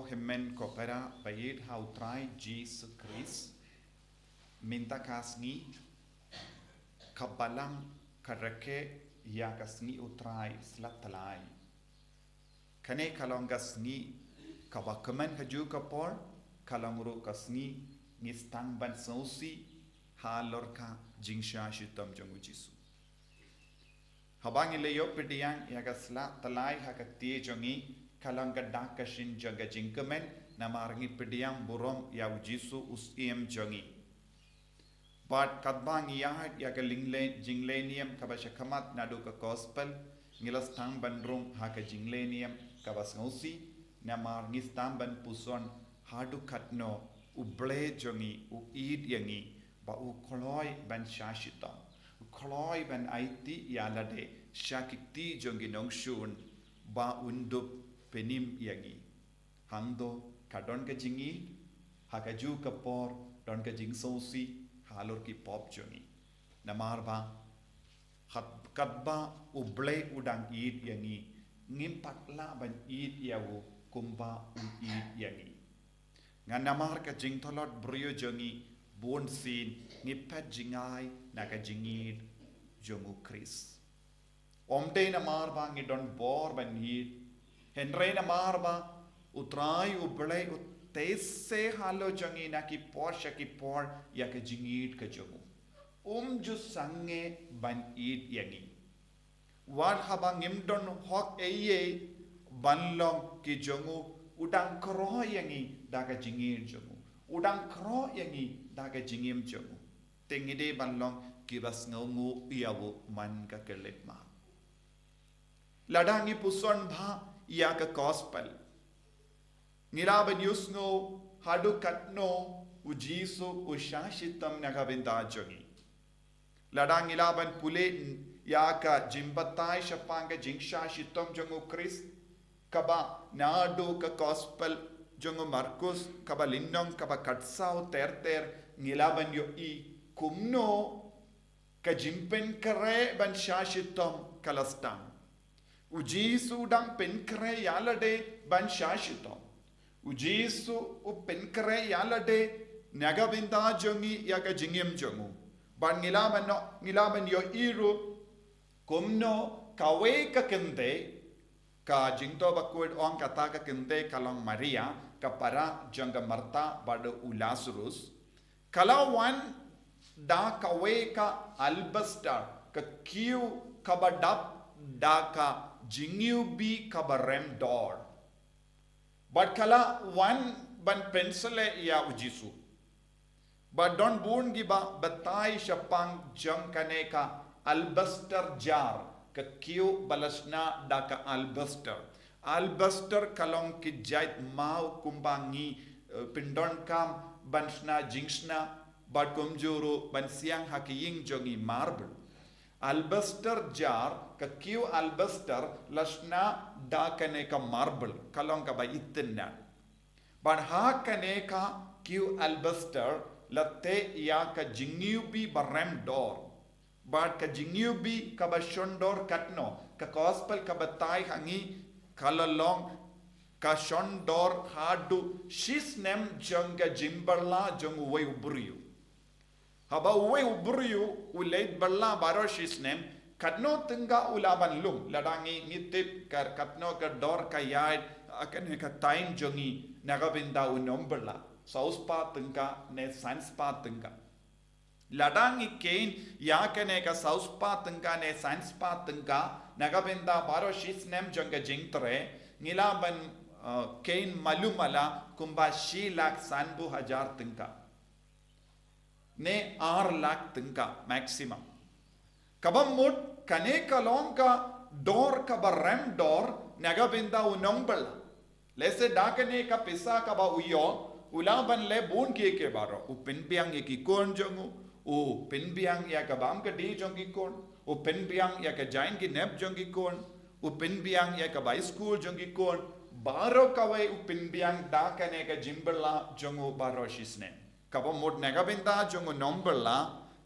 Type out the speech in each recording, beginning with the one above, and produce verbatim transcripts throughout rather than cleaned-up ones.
Hynmen ko para ba ïeit ha U Trai Jisu Khrist, mynta ka sngi ka balang ka rakhe ïa ka sngi U Trai Slatlai. Kane ka long ka sngi kaba kmen ha kajuh ka por, ka long ruh ka sngi ngi sdang ban sngewsih halor ka jingshah shitom jong U Jisu. Haba ngi la ïoh pdiang ïa ka Slatlai ha ka kti jong ngi, ka long ka dak ka shin jong ka jingkmen, namar ngi pdiang burom ïa U Jisu U Syiem jong ngi. Bad katba ngi ïaid ïa ka jingleh, jingleh niam kaba shakhmat naduh ka gospel, ngi la sdang ban rung ha ka jingleh niam kaba sngewsih, namar ngi sdang ban puson haduh katno U Blei jong ngi u ïeit ïa ngi, ba u kloi ban shah shitom, u kloi ban aiti ïa lade sha ki kti jong ki nongshun, ba un dup pynim ïa ngi. Hangto ka don ka jingïeit, ha kajuh ka por don ka jingsngewsih halor ki pop jong ngi. Namar ba, khat-, katba U Blei u dang ïeit ïa ngi, ngim pat lah ban ïeit ïa u kumba u ïeit ïa ngi. Ngan namar ka jingtlot briew jong ngi, bun sien ngi phet jngai na ka jingïeit jong U Khrist. Ym dei namar ba ngi don bor ban ïeit, hynrei namar ba U Trai U Blei u tei se halor jong ngi na ki por sha ki por ïa ka jingïeit ka jong u. Um ju sangeh ban ïeit ïa ngi. Wat haba ngim don hok ei ei ban long ki jong u, u dang khroh ïa ngi da ka jingïeit jong u. U dang khroh ïa ngi da ka jingim jong u. Te ngi dei ban long kiba sngewnguh ïa u man ka khyllipmat. Lada ngi puson bha ïa ka gospel, ngi lah ban ïohsngew haduh katno U Jisu u shah shitom na ka bynta jong ngi. Lada ngi lah ban pule ïa ka jingbatai shaphang ka jingshah shitom jong U Khrist, kaba naduh ka gospel jong u Markus, kaba lynnong kaba khatsaw ter ter, ngi lah ban ïohi kumno ka jingpynkhreh ban shah shitom ka la sdang. U Jisu u dang pynkhreh ïa lade ban shah shitom. U Jisu u pynkhreh ïa lade na ka bynta jong ngi ïa ka jingim jong u. Bad ngi lah ban noh, ngi lah ban ïohi ruh kumno kawei ka kynthei, ka jingthoh bakhuid ong kata ka kynthei ka long Maria, ka para jong ka Martha bad u Lazarus, ka la wan da kawei ka alabaster, ka kiew kaba dap da ka jingiwbih kaba rem dor. Bad ka la wan ban pynsleh ïa U Jisu. Bad don bun kiba batai shaphang jong kane ka alabaster jar, ka kiew ba la shna da ka alabaster. Alabaster ka long ki jait maw kumba ngi, eh, pyndonkam ban shna jingshna, bad kumjuh ruh ban siang ha ki ïing jong ngi, marble. Alabaster jar, ka kiew alabaster la shna da kane ka marble, ka long kaba itynnad. Bad ha kane ka kiew alabaster la teh ïa ka jingiwbih ba rem dor. Bad ka jingiwbih kaba shon dor katno, ka gospel ka batai ha ngi, ka la long ka shon dor haduh shisnem jong ka jingbylla jong uwei u briew. Haba uwei u briew u leit bylla baroh shisnem, katno tyngka u lah ban lum? Lada ngi, ngi tip ka, katno ka dor ka ïaid, ah, kane ka time jong ngi na ka bynta u nongbylla, saw spah tyngka ne san spah tyngka. Lada ngi kheiñ ïa kane ka saw spah tyngka ne san spah tyngka na ka bynta baroh shisnem jong ka jingtrei, ngi lah ban, uh, kheiñ malu mala kumba shi lak sanphew hajar tyngka ne ar lak tyngka maximum. Kaba mut kane ka long ka dor kaba rem dor na ka bynta u nongbylla. Lehse da kane ka pisa kaba u ïoh, u lah ban leh bun kiei kiei baroh. U pynbiang ïa ki khun jong u, u pynbiang ïa ka bam ka dih jong ki khun, u pynbiang ïa ka jaiñ ki nep jong ki khun, u pynbiang ïa ka bai skul jong ki khun, baroh kawei u pynbiang da kane ka jingbylla jong u baroh shisnem. Kaba mut na ka bynta jong u nongbylla,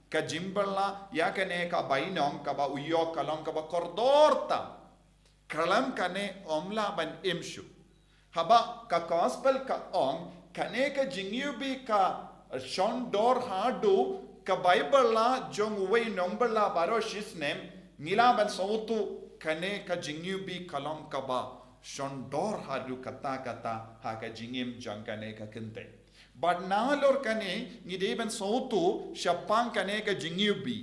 ka jingbylla ïa kane ka bainong kaba u ïoh ka long kaba kordor tam. Khlem kane ym lah ban im shuh. Haba ka gospel ka ong, kane ka jingiwbih ka shon dor haduh ka bai bylla jong uwei u nongbylla baroh shisnem, ngi lah ban sngewthuh kane ka jingiwbih ka long kaba shon dor haduh katta katta ha ka jingim jong kane ka kynthei. Bad nalor kane ngi dei ban sngewthuh shaphang kane ka jingiwbih.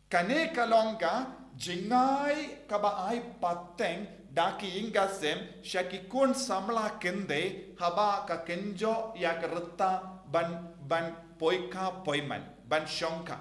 Kane ka long ka jingai kaba ai pateng da ki ïing ki sem sha ki khun samla kynthei haba ka kynjoh ïa ka rta ban, ban poi kha poi man, ban shong kha.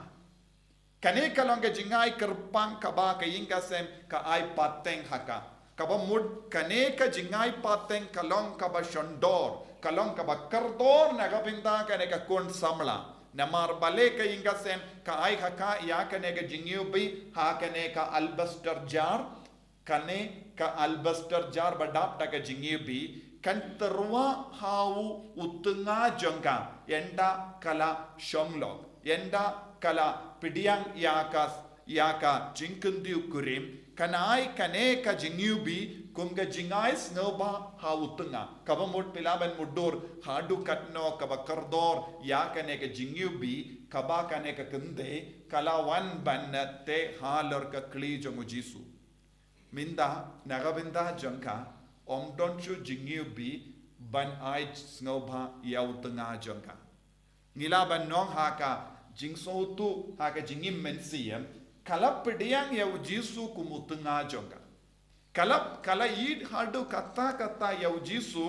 Kane ka long ka jingai kyrpang kaba ka ïing ki sem ka ai pateng ha ka. Kaba mut kane ka jingai pateng ka long kaba shon dor, ka long kaba kordor na ka bynta kane ka khun samla. Namar balei ka ïing ki sem ka ai ha ka ïa kane ka jingiwbih ha kane ka alabaster jar, kane ka alabaster jar ba dap da ka jingiwbih, kan tyrwa ha u tnga jong ka, ynda ka la shong lok, ynda ka la pdiang ïa ka, ïa ka jingkyntiew kurim, kan ai kane ka jingiwbih kum ka jingai sngewbha ha u tnga. Kaba mut phi lah ban mutdur haduh katno kaba kordor ïa kane ka jingiwbih kaba kane ka kynthei ka la wan ban teh halor ka khlieh jong u Jisu. Mynta na ka bynta jong ka, ym don shuh jingiwbih ban ai sngewbha ïa u tnga jong ka. Ngi lah ban ong ha ka jingsngewthuh ha ka jingim mynsiem, ka la pdiang ïa u Jisu kum u tnga jong ka. Ka la, ka la ïeit haduh katta katta ïa u Jisu,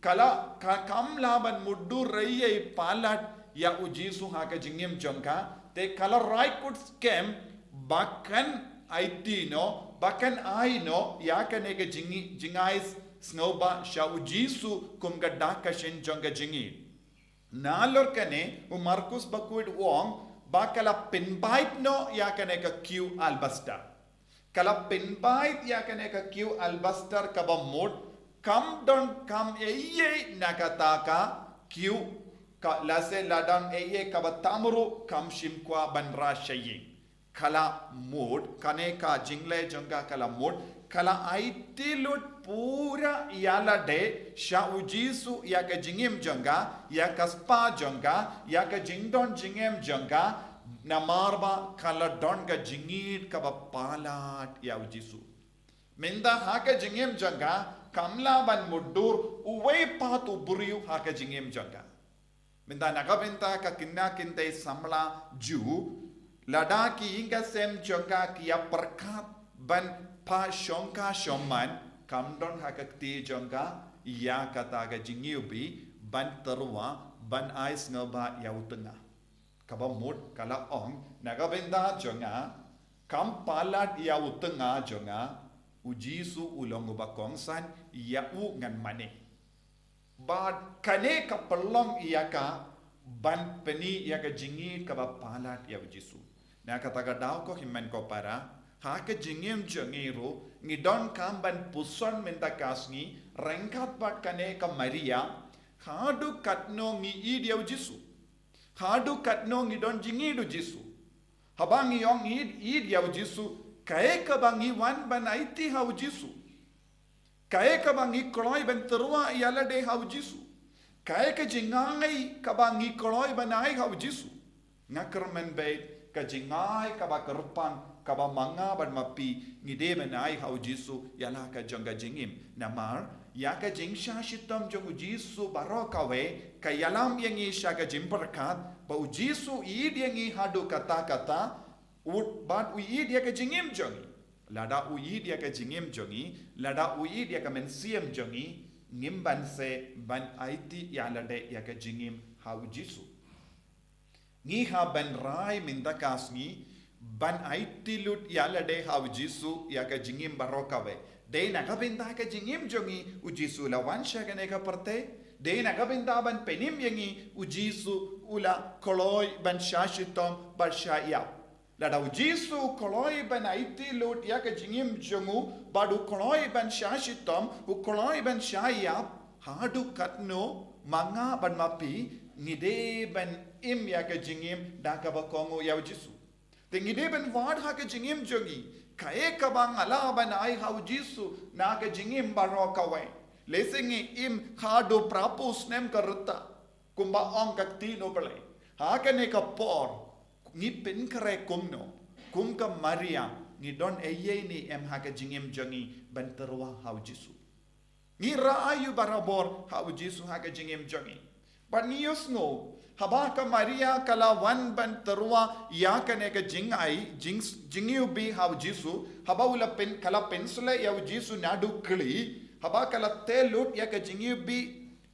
ka la, ka, kam lah ban mutdur ei ei palat ïa u Jisu ha ka jingim jong ka, te ka la rai kut skhem ba kan aiti noh, ba kan ai noh ïa kane ka jingi-, jingai sngewbha sha u Jisu kum ka dak ka shin jong ka jingïeit. Nalor kane u Markus Bakhuid u ong ba ka la pynbeit noh ïa kane ka khiew alabaster. Ka la pynbeit ïa kane ka khiew alabaster kaba mut kam don kam ei ei na kata ka khiew, ka lehse la don ei ei kaba tam ruh kam shym kwah ban rah sha ïing. Ka la mut, kane ka jingleh jong ka ka la mut, ka la aiti lut pura ïalade sha u Jisu ïa ka jingim jong ka, ïa ka spah jong ka, ïa ka jingdon jingem jong ka, namar ba ka la don ka jingïeit kaba palat ïa u Jisu. Mynta ha ka jingim jong ka, kam lah ban mutdur uwei pat u briew ha ka jingim jong ka. Mynta na ka bynta ka khynnah kynthei samla Jiw, lada ki ïing ki sem jong ka ki ïa pyrkhat ban pha shong kha shong man, kam don ha ka kti jong ka ïa kata ka jingiwbih ban tyrwa, ban ai sngewbha ïa u tnga. Kaba mut ka la ong, na ka bynta jong nga, kam palat ïa u tnga jong nga, u Jisu u long uba kongsan, ïa u ngan mane. Bad kane ka pynlong ïa ka ban pyni ïa ka jingïeit kaba palat ïa u Jisu. Na kata ka daw ko hynmen ko para, ha ka jingim jong ngi ruh, ngi donkam ban puson mynta ka sngi, ryngkat bad kane ka Maria, haduh katno ngi ïeit ïa u Jisu. Haduh katno ngi don jingïeit u Jisu. Haba ngi ong ngi ïeit, ïeit ïa u Jisu, kaei kaba ngi wan ban aiti ha u Jisu. Kaei kaba ngi kloi ban tyrwa ïalade ha u Jisu. Kaei ka jingai kaba ngi kloi ban ai ha u Jisu. Nga kyrmen beit ka jingai kaba kyrpang kaba ma nga bad ma phi ngi dei ban ai ha u Jisu ïa la ka jong ka jingim. Namar ïa ka jingshah shitom jong u Jisu baroh kawei ka ïalam ïa ngi sha ka jingpyrkhat ba u Jisu u ïeit ïa ngi haduh katta katta, u, bad u ïeit ïa ka jingim jong ngi. Lada u ïeit ïa ka jingim jong ngi, lada u ïeit ïa ka mynsiem jong ngi, ngim banse ban aiti ïalade ïa ka jingim ha u Jisu. Ngi hap ban rai mynta ka sngi ban aiti lut ïalade ha u Jisu ïa ka jingim baroh kawei. Dei na ka bynta ka jingim jong ngi u Jisu u la wan sha kane ka pyrthei. Dei na ka bynta ban pynim ïa ngi u Jisu u la kloi ban shah shitom bad shah ïap. Lada u Jisu u kloi ban aiti lut ïa ka jingim jong u, bad u kloi ban shah shitom, u kloi ban shah ïap, haduh katno ma nga bad ma phi ngi dei ban im ïa ka jingim da kaba kohnguh ïa u Jisu. Te ngi dei ban wad ha ka jingim jong ngi kaei kaba nga lah ban ai ha u Jisu na ka jingim baroh kawei. Lehse ngi im haduh phra phew snem ka rta, kumba ong ka ktien u Blei. Ha kane ka por, ngi pynkhreh kumno, kum ka Maria, ngi don eiei ne em ha ka jingim jong ngi ban tyrwa ha u Jisu. Ngi rah aiu barabor ha u Jisu ha ka jingim jong ngi. Bad ngi ïohsngew, haba ka Maria ka la wan ban tyrwa ïa kane ka jingai, jing, jingiwbih ha u Jisu, haba u la pyn, ka la pynsleh ïa u Jisu naduh khlieh, haba ka la teh lut ïa ka jingiwbih,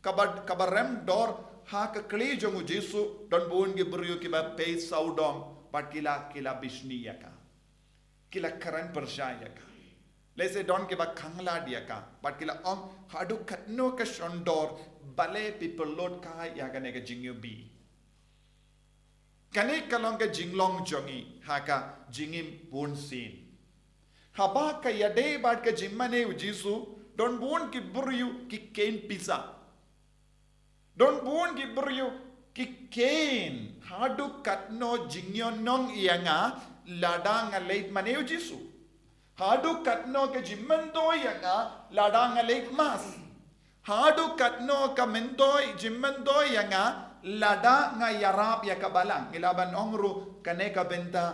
kaba, kaba rem dor ha ka khlieh jong u Jisu, don bun ki briew kiba pei sawdong, bad ki la, ki la bishni ïa ka. Ki la kren pyrshah ïa ka. Lehse don kiba khanglad ïa ka. Bad ki la ong, haduh katno ka shon dor, balei phi pynlut kai ïa kane ka jingiwbih. Kane ka long ka jinglong jong ngi, ha ka jingim bunsien. Haba ka ïadei bad ka jingmane u Jisu, don bun ki briew ki kheiñ pisa. Don bun ki briew ki kheiñ, haduh katno jingïohnong ïa nga, lada nga leit mane u Jisu. Haduh katno ka jingmyntoi ïa nga, lada nga leit mass. Haduh katno ka myntoi, jingmyntoi ïa nga, lada nga ïarap ïa ka Balang. Ngi lah ban ong ruh, kane ka bynta,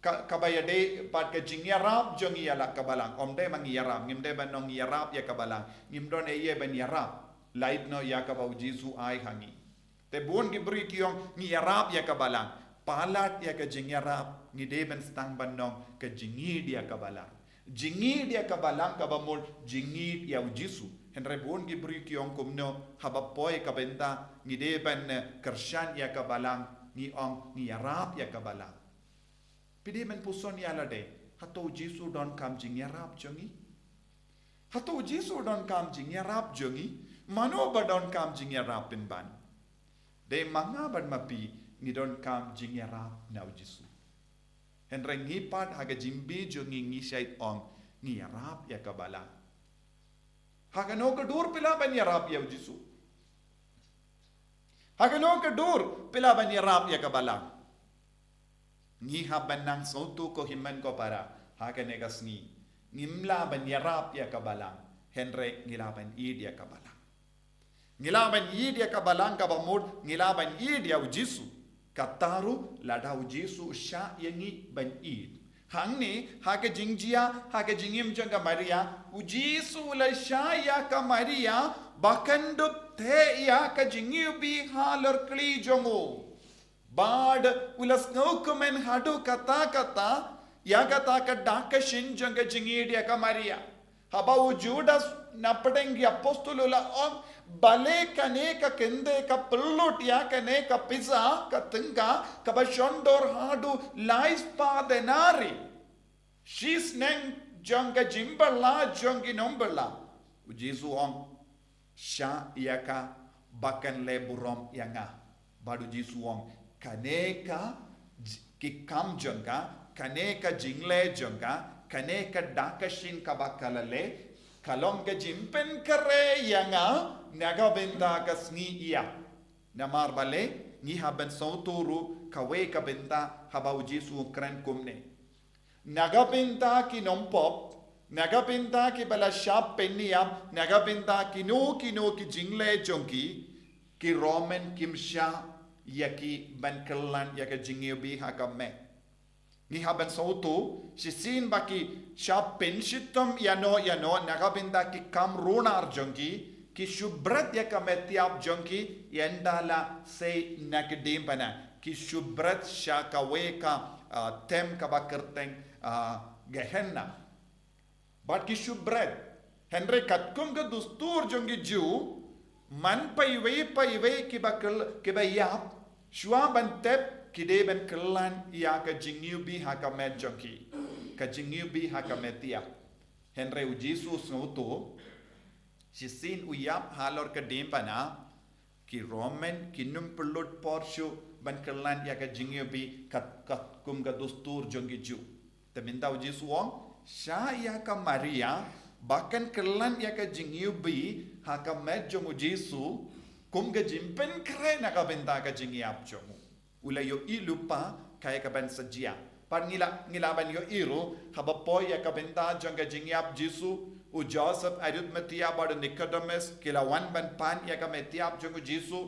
ka, kaba ïadei bad ka jingïarap jong ngi ïa la ka Balang. Ym dei ma ngi ïarap, ngim dei ban ong ngi ïarap ïa ka Balang. Ngim don eiei ban ïarap. Lait noh ïa kaba u Jisu ai ha ngi. Te bun ki briew ki ong ngi ïarap ïa ka Balang. Palat ïa ka jingïarap, ngi dei ban sdang ban ong ka jingïeid ïa ka Balang. Jingïeid ïa ka Balang kaba mut jingïeid ïa u Jisu. Hynrei bun ki briew ki ong kumno, haba poi ka bynta ngi dei ban, eh, kyrshan ïa ka Balang, ngi ong ngi ïarap ïa ka Balang. Phi dei ban puson ïa lade, hato u Jisu u donkam jingïarap jong ngi? Hato u Jisu u donkam jingïarap jong ngi? Mano ba donkam jingïarap pynban? Dei ma nga bad ma phi, ngi donkam jingïarap na u Jisu. Hynrei ngi pat ha ka jingim jong ngi ngi shait ong ngi ïarap ïa ka Balang. Ha kano ka dur phi lah ban ïarap ïa u Jisu? Ha kano ka dur phi lah ban ïarap ïa ka Balang? Ngi hap ban nang sngewthuh ko hynmen ko para, ha kane ka sngi. Ngim lah ban ïarap ïa ka Balang, hynrei ngi lah ban ïeid ïa ka Balang. Ngi lah ban ïeid ïa ka Balang kaba mut, ngi lah ban ïeid ïa u Jisu. Kata ruh lada u Jisu u shah ïa ngi ban ïeid. Hangne, ha ka jingjia, ha ka jingim jong ka Maria, u Jisu u la shah ïa ka Maria, ba kan dup teh ïa ka jingiwbih halor khlieh jong u. Bad u la sngewkmen haduh katta katta, ïa kata ka dak ka shin jong ka jingïeid ïa ka Maria. Haba u Judas na pdeng ki apostol u la ong, balei kane ka kynthei ka pynlut ïa kane ka pisa, ka tyngka, kaba shon dor haduh lai spah denari. Shisneng jong ka jingbylla jong ki nongbylla. U Jisu u ong, shah ïa ka ba kan leh burom ïa nga. Bad u Jisu u ong, kane ka j-, ki kam jong ka, kane ka jingleh jong ka, kane ka dak ka shin kaba ka la leh, ka long ka jingpynkhreh ïa nga, na ka bynta ka sngi ïap. Namar balei, ngi hap ban sngewthuh ruh kawei ka bynta haba u Jisu u kren kumne. Na ka bynta ki nongpop, na ka bynta kiba la shah pynïap, na ka bynta kino kino ki jingleh jong ki, ki Roman kim shah ïa ki ban kyllon ïa ka jingiwbih ha ka met. Ngi hap ban sngewthuh, shisien ba ki shah pynshitom ïano ïano, na ka bynta ki kam runar jong ki, ki shu bret ïa ka met ïap jong ki, ynda la sei na ka diengphna. Ki shu bret sha kawei ka, ah, tem kaba kyrteng, ah, Gehenna. Bad ki shu bret. Hynrei katkum ka dustur jong ki Jiw, man paiwei paiwei kiba kyl-, kiba ïap, shuwa ban tep ki dei ban kyllon ïa ka jingiwbih ha ka met jong ki. Ka jingiwbih ha ka met ïap. Hynrei u Jisu u sngewthuh, shisien u ïap halor ka diengphna, ki Roman kim pynlut por shuh ban kyllon ïa ka jingiwbih kat, katkum ka dustur jong ki Jiw. Te mynta u Jisu u ong, shah ïa ka Maria, ba kan kyllon ïa ka jingiwbih ha ka met jong u Jisu, kum ka jingpynkhreh na ka bynta ka jingïap jong u. U la ïohi lypa kaei kaban sa jia. Bad ngi lah, ngi lah ban ïohi ruh, haba poi ïa ka bynta jong ka jingïap Jisu, U Joseph Arimathea bad u Nicodemus ki la wan ban pan ïa ka met ïap jong u Jisu,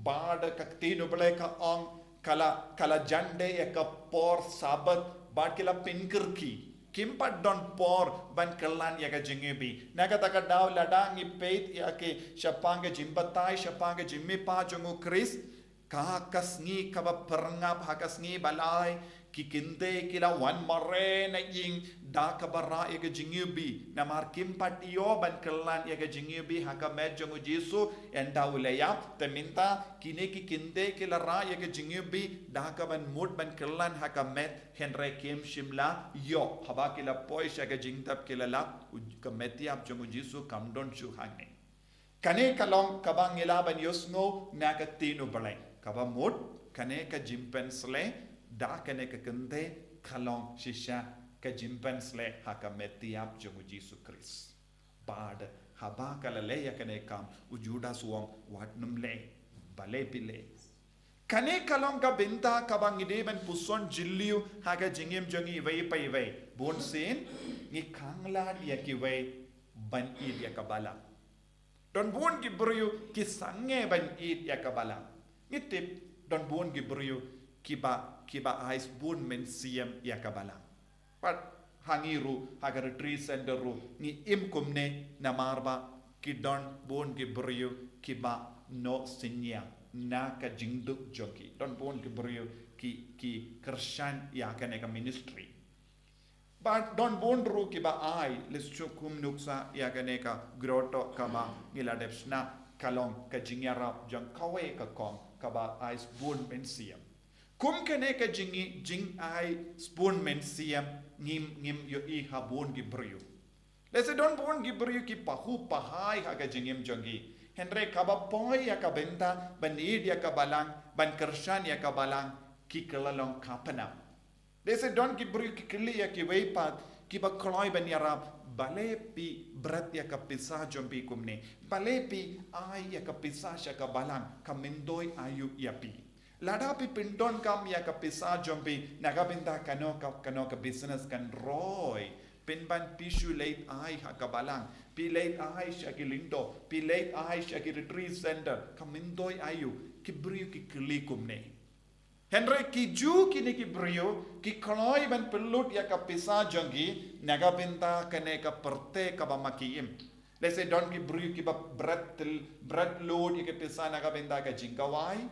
bad ka ktien u Blei ka ong, ka la, ka la jan de ïa ka por Sabbath, bad ki la pynkyrki. Kim pat don por ban kyllon ïa ka jingïohi. Na kata ka daw lada ngi peit ïa ki shaphang ka jingbatai, shaphang ka jingmihpat jong u Khrist, ka, ka sngi kaba pyrngap, ha ka sngi ba lai, ki kynthei ki la wan mareh na ïing da kaba rah ïa ka jingïohi, namar kim pat ïoh ban kyllon ïa ka jingïohi ha ka met jong u Jisu ynda u la ïap. Te mynta kine ki kynthei ki la rah ïa ka jingïohi da kaban mut ban kyllon ha ka met, hynrei kim shym la ïoh. Haba ki la poi sha ka jingtep ki la lap, u, ka met ïap jong u Jisu kam don shuh hangne. Kane ka long kaba ngi lah ban ïohsngew na ka ktien u Blei. Kaba mut, kane ka jingpynsleh da kane ka kynthei ka long shisha ka jingpynsleh ha ka met ïap jong u Jisu Khrist. Bad haba ka la leh ïa kane ka kam, u Judas u ong, wat nym leh, balei phi leh. Kane ka long ka bynta kaba ngi dei ban puson jylliew ha ka jingim jong ngi iwei pa iwei. Bunsien ngi khanglad ïa kiwei ban ïeit ïa ka balang. Don bun ki briew ki sangeh ban ïeit ïa ka balang. Ngi tip, don bun ki briew kiba, kiba ai sbun mynsiem ïa ka balang. Pat ha ngi ruh, ha ka retreat center ruh, ngi im kumne namar ba ki don bun ki briew kiba noh synñiang na ka jingduk jong ki. Don bun ki briew ki, ki kyrshan ïa kane ka ministry. Bad don bun ruh kiba ai, lehse kum nuksa ïa kane ka grotto kaba ngi la dep shna, ka long ka jingïarap jong kawei ka kong kaba ai sbun mynsiem. Kum kane ka jing, jingai sbun mynsiem ngim, ngim ïohi ha bun ki briew. Lehse don bun ki briew ki pahuh pahai ha ka jingim jong ki. Hynrei kaba poi ïa ka bynta ban ïeit ïa ka balang, ban kyrshan ïa ka balang, ki kylla long ka pynap. Lehse don ki briew ki kylli ïa kiwei pat kiba kloi ban ïarap, balei phi bret ïa ka pisa jong phi kumne, balei phi ai ïa ka pisa sha ka balang, ka myntoi aïu ïa phi. Lada phi pyndonkam ïa ka pisa jong phi na ka bynta kano ka, kano ka business kan roi, pynban phi shu leit ai ha ka balang, phi leit ai sha ki lyngdoh, phi leit ai sha ki retreat center, ka myntoi aïu, ki briew ki kylli kumne. Hynrei ki ju kine ki briew ki kloi ban pynlut ïa ka pisa jong ki na ka bynta kane ka pyrthei kaba ma ki im. Lehse don ki briew kiba bret til, bret lut ïa ka pisa na ka bynta ka jingkhawai.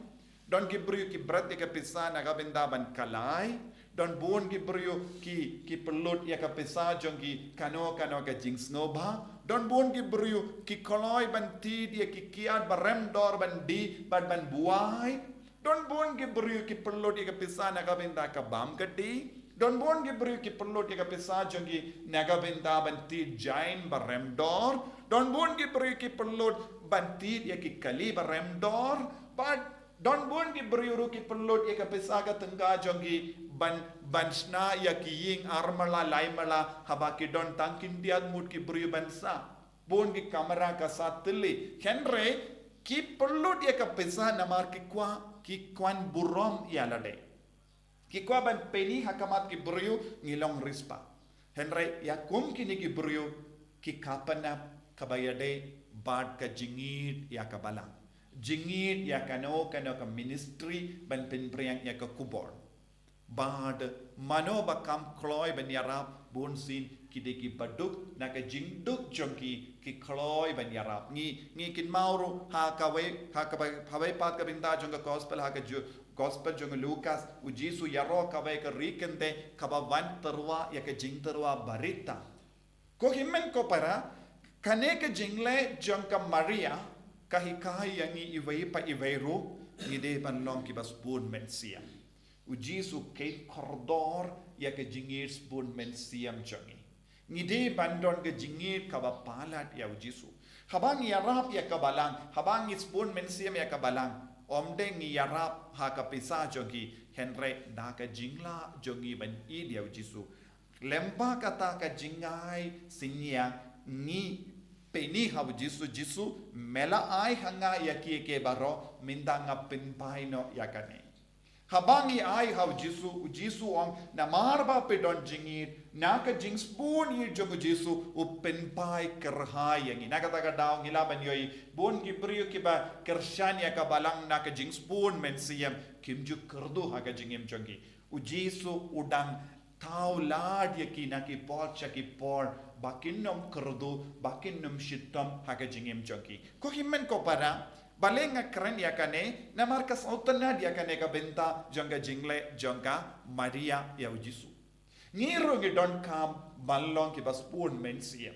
Don ki briew ki bret ïa ka pisa na ka bynta ban kalai. Don bun ki briew ki, ki pynlut ïa ka pisa jong ki kano kano ka jingsngewbha. Don bun ki briew ki kloi ban thied ïa ki kiad ba rem dor ban dih bad ban buaid. Don bun ki briew ki pynlut ïa ka pisa na ka bynta ka bam kti. Don bun ki briew ki pynlut ïa ka pisa jong ki na ka bynta ban thied jain ba rem dor. Don bun ki briew ki pynlut ban thied ïa ki kali ba rem dor. Bad don bun ki briew ruh ki pynlut ïa ka pisa ka tyngka jong ki ban, ban shna ïa ki ïing ar mala lai mala haba ki don tang khyndiat ngut ki briew ban sah. Bun ki kamra ka sat tylli. Hynrei ki pynlut ïa ka pisa namar ki kwah, ki kwah ban burom ïa lade. Ki kwah ban pyni ha khmat ki briew ngi long riewspah. Hynrei ïa kum kine ki briew ki ka pynap kaba ïadei bad ka jingïeit ïa ka balang. Jingïeit ïa kano kano ka ministry ban pynphriang ïa ka khubor. Bad mano ba kam kloi ban ïarap, bunsien ki dei kiba duk na ka jingduk jong ki, ki kloi ban ïarap. Ngi, ngi kynmaw ruh ha kawei, ha kawei, ha kawei pat ka bynta jong ka gospel, ha ka ju, gospel jong u Lukas, u Jisu ïaroh kawei ka ri kynthei kaba wan tyrwa ïa ka jingtyrwa barit tam. Ko hynmen ko para, kane ka jingleh jong ka Maria ka hikai ïa ngi iwei pa iwei ruh, ngi dei ban long kiba sbun mynsiem. U Jisu u kheiñ kordor ïa ka jingïeit sbun mynsiem jong ngi. Ngi dei ban don ka jingïeit kaba palat ïa u Jisu. Haba ngi ïarap ïa ka balang, haba ngi sbun mynsiem ïa ka balang, ym dei ngi ïarap ha ka pisa jong ki, hynrei da ka jinglah jong ngi ban ïeit ïa u Jisu. Lyngba kata ka jingai synñiang ngi pyni ha u Jisu, Jisu, me la ai ha nga ïa kiei kiei baroh, mynta nga pynphai noh ïa kane. Haba ngi ai ha u Jisu, u Jisu u ong, namar ba phi don jingïeid, na ka jingsbun ïeid jong u Jisu, u pynpaw kyrhai ïa ngi. Na kata ka daw ngi lah ban ïohi, bun ki briew kiba kyrshan ïa ka balang na ka jingsbun mynsiem, kim ju kyrduh ha ka jingim jong ki. U Jisu u dang thaw lad ïa ki na ki por sha ki por, ba kin ym kyrduh, ba kin ym shitom ha ka jingim jong ki. Ko hynmen ko para, balei nga kren ïa kane, namar ka sngewtynnad ïa kane ka bynta jong ka jingleh jong ka Maria ïa u Jisu. Ngi ruh ngi donkam ban long kiba sbun mynsiem.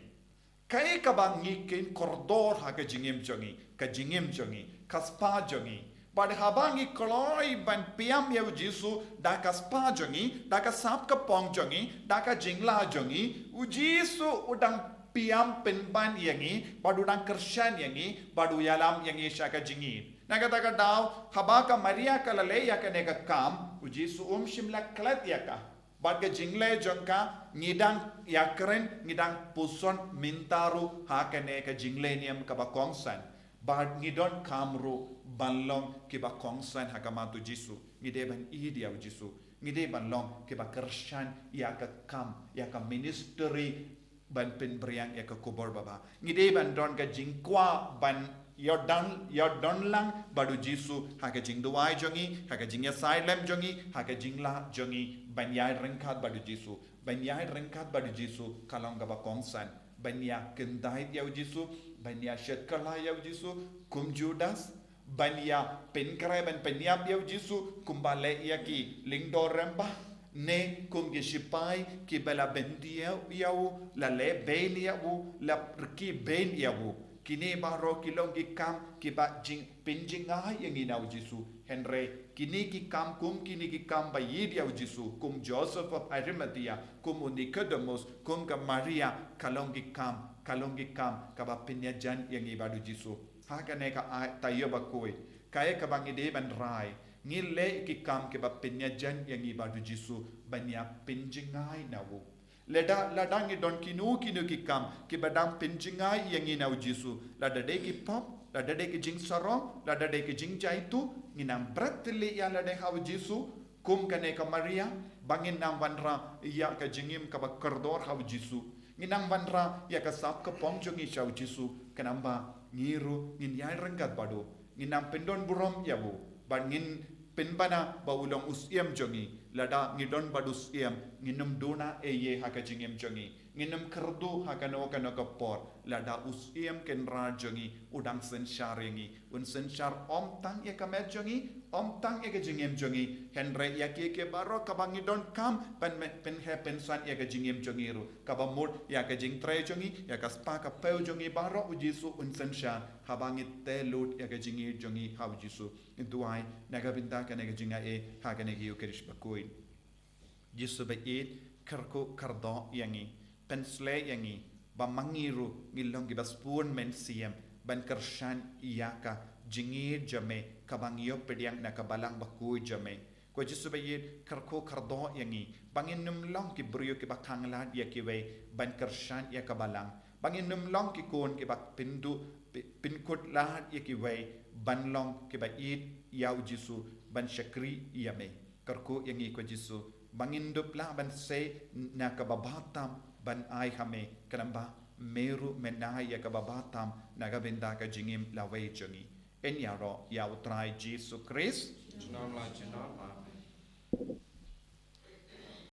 Kaei kaba ngi kin kordor ha ka jingim jong ngi, ka jingim jong ngi, ka spah jong ngi. Bad haba ngi kloi ban pynïap ïa u Jisu da ka spah jong ngi, da ka sap ka pong jong ngi, da ka jinglah jong ngi, u Jisu u dang pynïap pynban ïa ngi, bad u dang kyrshan ïa ngi, bad u ïalam ïa ngi sha ka jingïeid. Na kata ka daw, haba ka Maria ka la leh ïa kane ka kam, u Jisu um shym la klet ïa ka. Bad ka jingleh jong ka, ngi dang ïakren, ngi dang puson mynta ruh ha kane ka jingleh niam kaba kongsan. Bad ngi donkam ruh ban long kiba kongsan ha khmat u Jisu. Ngi dei ban ïeid ïa u Jisu. Ngi dei ban long kiba kyrshan ïa ka kam, ïa ka ministry ban pynphriang ïa ka khubor babha. Ngi dei ban don ka jingkwah ban ïadon, ïadon lang bad u Jisu ha ka jingduwai jong ngi, ha ka jingïasaid lem jong ngi, ha ka jinglah jong ngi, ban ïaid ryngkat bad u Jisu. Ban ïaid ryngkat bad u Jisu ka long kaba kongsan. Ban ïakyntait ïa u Jisu, ban ïashadkala ïa u Jisu, kum Judas, ban ïa pynkhreh ban pynïap ïa u Jisu, kumba leh ïa ki lyngdoh rangbah, ne kum ki shipai, kiba la bynta ïa u, la leh beiñ ïa u, la rkhie beiñ ïa u. Kine baroh ki long ki kam, kiba jing, pynjngai ïa ngi na u Jisu. Hynrei, kine ki kam kum, kine ki kam ba ïeid ïa u Jisu, kum Joseph of Arimathea, kum u Nicodemus, kum ka Maria, ka long ki kam, ka long ki kam, kaba pynïajan ïa ngi bad u Jisu. Ha kane ka ai, taïew bakhuid. Kaei kaba ngi dei ban rai. Ngi leh ki kam kiba pynïajan ïa ngi bad u Jisu, ban ïa pynjngai na u. Lada, lada ngi don kino kino ki kam, kiba dang pynjngai ïa ngi na u Jisu. Lada dei ki pop, lada dei ki jingsarong, lada dei ki jingjaituh, ngin nang bret leh ïa lade ha u Jisu, kum kane ka Maria, ba ngin nang wanrah ïa ka jingim kaba kordor ha u Jisu. Ngin nang wanrah ïa ka sap ka pong jong ngi sha u Jisu, khnang ba ngi ruh ngin ïaid ryngkat bad u. Ngin nang pyndonburom ïa u. Bad ngin pynbna ba u long u Syiem jong ngi. Lada ngi don bad u Syiem, ngin ym duna ei ei ha ka jingim jong ngi. Ngin ym kyrduh ha kano kano ka por. Lada u Syiem Kynrad jong ngi u dang synshar ïa ngi. Un synshar ym tang ïa ka met jong ngi, ym tang ïa ka jingim jong ngi, hynrei ïa kiei kiei baroh kaba ngi donkam ban me-, pynheh pynsan ïa ka jingim jong ngi ruh. Kaba mut ïa ka jingtrei jong ngi, ïa ka spah ka phew jong ngi baroh u Jisu un synshar, haba ngi teh lut ïa ka jingïeid jong ngi ha u Jisu. Ngi duwai, na ka bynta kane ka jingaiei, ha kane ka Ïukharist bakhuid. Jisu ba ïeit, kyrkhu kyrdoh ïa ngi, pynshlei ïa ngi, ba ma ngi ruh ngi long kiba sbun mynsiem, ban kyrshan ïa ka jingïeid jong me, kaba ngi ïoh pdiang na ka balang bakhuid jong me. Ko Jisu ba ïeit, kyrkhu kyrdoh ïa ngi, ba ngin ym long ki briew kiba khang lad ïa kiwei, ban kyrshan ïa ka balang, ba ngin ym long ki khun kiba pynduh, pi-, pynkut lad ïa kiwei, ban long kiba ïeit ïa u Jisu, ban shakri ïa me. Kyrkhu ïa ngi ko Jisu, ba ngin dup lah ban sei na kaba bha tam ban ai ha me, khnang ba me ruh men ai ïa kaba bha tam na ka bynta ka jingim lawei jong ngi. Yn ïaroh ïa u Trai Jisu Khrist. Junom la junom, amen.